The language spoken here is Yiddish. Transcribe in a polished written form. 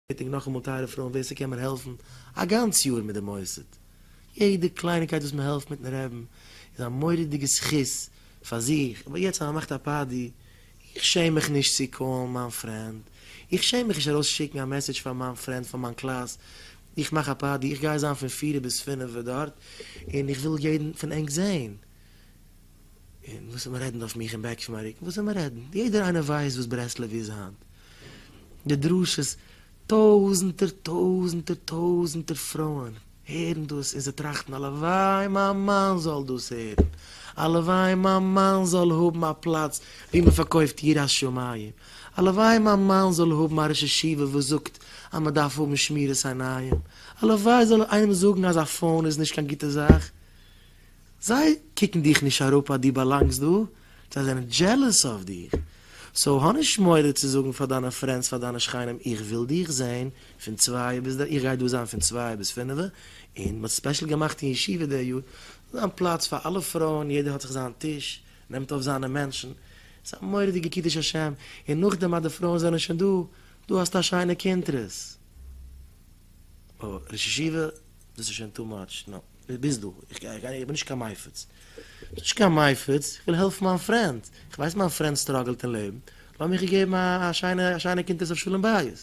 בעט נאכאמאל טייערע פרויען ווער ס'קען מיר העלפן א גאנץ יאר מיט די מוסד, יעדע קלייניקייט וואס מ'העלפט מיטן רעבן איז א מורא'דיגע זכות פאר זיך, אבער יעצט אז מ'מאכט א party, איך שעם מיך נישט צו call ן מיין friend, איך שעם מיך נישט ארויסצושיקן א message פאר מיין friend פון מיין קלאס, איך מאך א party, איך גיי זיין פון פיר ביז פינף דארט, און איך וויל יעדן פון ענק זען. און וואס זאל מען רעדן אויף מיך אין back פון מיין רוקן? וואס זאל מען רעדן? יעדער איינער ווייסט וואס ברסלב איז היינט. די דרשות, טויזנטער טויזנטער טויזנטער פרויען הערן דאס און זיי טראכטן הלוואי מיין מאן זאל דאס הערן, הלוואי מיין מאן זאל האבן א פלאץ וואו מען פארקויפט יראת שמים, הלוואי מיין מאן זאל האבן א ראש ישיבה וואס זאגט אז מען דארף האבן שמירת עיניים, הלוואי זאל איינעם זאגן אז א phone איז נישט קיין גוטע זאך. זיי קוקן דיך נישט אראפ אז דו באלאנגסט דא, זיי זענען jealous אויף דיך, so האב נישט מורא צו זאגן פאר דיינע friends פאר דיינע שכנים איך וויל דיך זען פון צוויי ביז דריי, איך גיי דא זיין פון צוויי ביז פינף, און מ'האט special געמאכט אין ישיבה די יאר, זאל זיין פלאץ פאר אלע פרויען, יעדער האט זיך זיין טיש, נעמט אויף זיינע מענטשן, ס'איז א מורא'דיגע קידוש השם, און נאכדעם אז די פרויען זענען שוין דא, דא האסטו א שיינע קונטרס. אבער ראש ישיבה, דאס איז שוין too much, נא. ביז דא, איך גיי, איך בין נישט קיין מפיץ. ביסט נישט קיין מפיץ, איך וויל העלפן מיין friend. איך ווייס מיין friend struggle ט אין לעבן, לאמיך איר געבן א שיינע, א שיינע קונטרס אויף שלום בית.